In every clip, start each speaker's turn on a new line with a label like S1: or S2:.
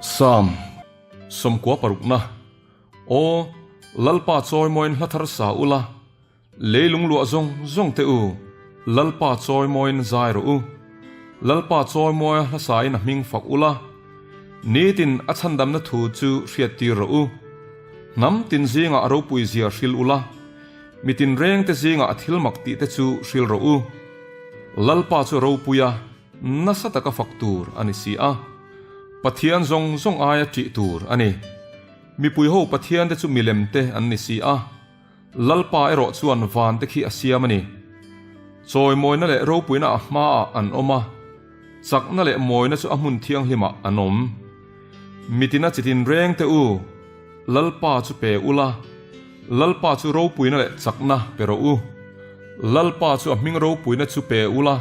S1: Psalm 96 parukna Aw, Lalpa chawimawiin hla thar sa ula, leilung luah zawng zawng teh u, Lalpa chawimawiin zai rawh u. Lalpa chawimawia hla sain a hming fak ula, nitin a chhandamna thu chu hriattir rawh u. Hnam tin zingah a ropui zia hril ula, mi tinrengte zingah a thil mak tihte chu hril rawh u. Lalpa chu a ropui a, nasa taka fak tur a ni si a. Pathian zawng zawng aia ṭih tur a ni. Mipui ho Pathian te chu milem te an ni si a, Lalpa erawh chuan van te khi a siam a ni. Chawimawina leh ropuina a hmaah an awm a, chakna leh mawina chu a hmun thianghlimah an awm. Mitina chitin reng te u, Lalpa chu pe ula, Lalpa chu ropuina leh chakna pe rawh u. Lalpa chu a hming ropuina chu pe ula,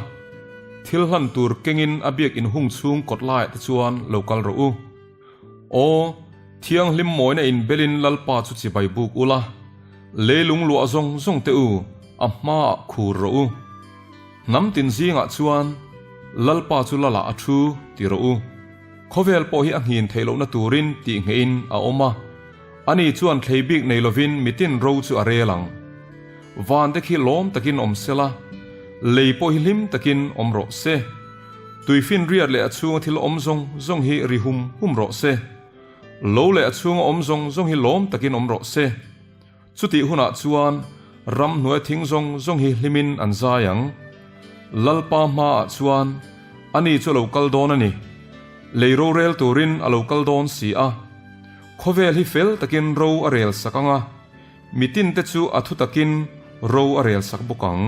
S1: thil hlan tur kengin a biak inhung chhung kawt laiah te chuan lo kal rawh u. Aw, thianghlim mawina inbelin Lalpa chu chibai buk ula, leilung luah zawng zawng teh u, a hmaah khur rawh u. Hnam tin zingah chuan Lalpa chu Lalah a thu ti rawh u. Khawvel pawh hi a nghin theih lohna turin tih nghehin a awm a, ani chuan thlei bik nei lovin mitin ro chu a rel ang. Vante khi lawm takin awm sela, lei pawh hi hlim takin awm rawh se. Tuifinriat leh a chhunga thil awm zawng zawng hi ri hum hum rawh se. Lo leh a chhunga awm zawng zawng hi lawm takin awm rawh se. Chutih hunah chuan ramhnuai thing zawng zawng hi hlimin an zai ang. Lalpa hmaah chuan ani chu a lo kal dawn a ni. Lei rorel turin a lo kal dawn si a. Khawvel hi fel takin ro a rel sak ang a, mitinte chu a thu takin ro a rel sak bawk ang.